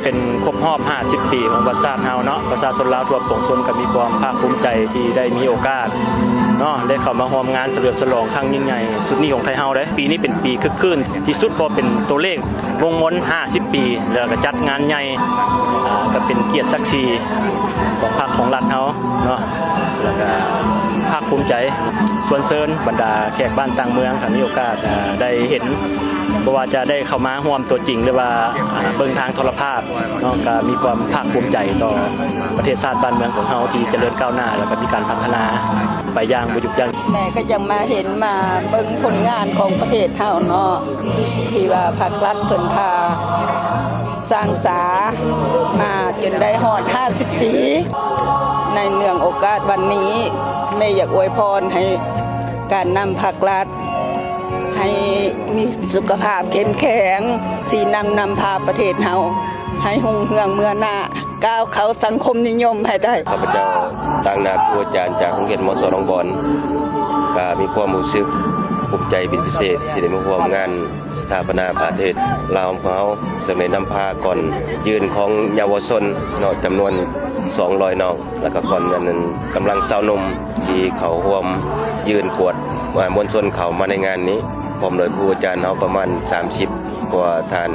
ເປັນຄົບຮອບຫ້າສິບປີຂອງປະເທດຊາດເຮົາເນາະ, ປະຊາຊົນລາວທົ່ວປວງຊົນກໍມີຄວາມພາກພູມໃຈທີ່ໄດ້ມີໂອກາດເນາະ ໄດ້ເຂົ້າມາຮ່ວມງານສະເຫຼີມສະຫຼອງຄັ້ງຍິ່ງໃຫຍ່ຊຸດນີ້ຂອງໄທເຮົາເດ້. ປີນີ້ເປັນປີຄຶກຄື້ນທີ່ສຸດ ເພາະເປັນຕົວເລກວົງມົນຫ້າສິບປີ ແລ້ວກໍຈັດງານໃຫຍ່ ອ່າ ກໍເປັນກຽດສັກສີຂອງພັກຂອງລັດເຮົາເນາະ ແລ້ວກໍພາກພູມໃຈ. ຊວນເຊີນບັນດາແຂກບ້ານຕ່າງເມືອງ ຖ້າມີໂອກາດ ອ່າ ໄດ້ເຫັນ ບໍ່ວ່າຈະໄດ້ເຂົ້າມາຮ່ວມຕົວຈິງ ຫຼືວ່າ ອ່າ ເບິ່ງທາງໂທລະພາບເນາະ ກໍມີຄວາມພາກພູມໃຈຕໍ່ປະເທດຊາດບ້ານເມືອງຂອງເຮົາທີ່ຈະເລີນກ້າວໜ້າ ແລ້ວກໍມີການພັດທະນາໄປຢ່າງບໍ່ຢຸດຢັ້ງ. ແມ່ກໍຍັງມາເຫັນມາເບິ່ງຜົນງານຂອງປະເທດເຮົາເນາະ ທີ່ວ່າພັກລັດເພິ່ນພາສ້າງສາມາຈົນໄດ້ຮອດຫ້າສິບປີ. ໃນເນື່ອງໂອກາດວັນນີ້ ແມ່ຢາກອວຍພອນໃຫ້ການນຳພັກລັດ ໃຫ້ມີສຸຂະພາບເຂັ້ມແຂງ, ຊີ້ນຳນຳພາປະເທດເຮົາໃຫ້ຮຸ່ງເຮືອງເມືອໜ້າ, ກ້າວເຂົ້າສັງຄົມນິຍົມໃຫ້ໄດ້. ຂ້າພະເຈົ້າ ຕາງນາດ ຄູອາຈານຈາກໂຮງຮຽນ ມສ ໜອງບອນ ກະມີຄວາມຮູ້ສຶກພູມໃຈເປັນພິເສດ ທີ່ໄດ້ມາຮ່ວມງານສະຖາປະນາປະເທດລາວຂອງເຮົາ, ເຊິ່ງໄດ້ນຳພາກ່ອນຢືນຂອງເຍົາວະຊົນເນາະ ຈຳນວນສອງຮ້ອຍນ້ອງ ແລ້ວກະກ່ອນອັນນັ້ນກຳລັງຊາວໜຸ່ມ ທີ່ເຂົ້າຮ່ວມຢືນກວດ ມວນຊົນເຂົ້າມາໃນງານນີ້ ພ້ອມດ້ວຍຄູອາຈານເຮົາປະມານສາມສິບກວ່າທ່ານ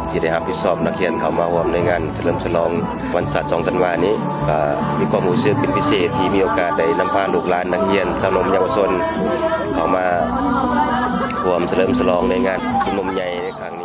ທີ່ໄດ້ຮັບຜິດຊອບນັກຮຽນເຂົ້າມາຮ່ວມໃນງານສະເຫຼີມສະຫຼອງວັນຊາດສອງທັນວານີ້. ກະມີຄວາມຮູ້ສຶກເປັນພິເສດທີ່ມີໂອກາດໄດ້ນຳພາລູກຫຼານນັກຮຽນ ຊາວໜຸ່ມເຍົາວະຊົນ ເຂົ້າມາຮ່ວມສະເຫຼີມສະຫຼອງໃນງານຊຸມນຸມໃຫຍ່ໃນຄັ້ງນີ້.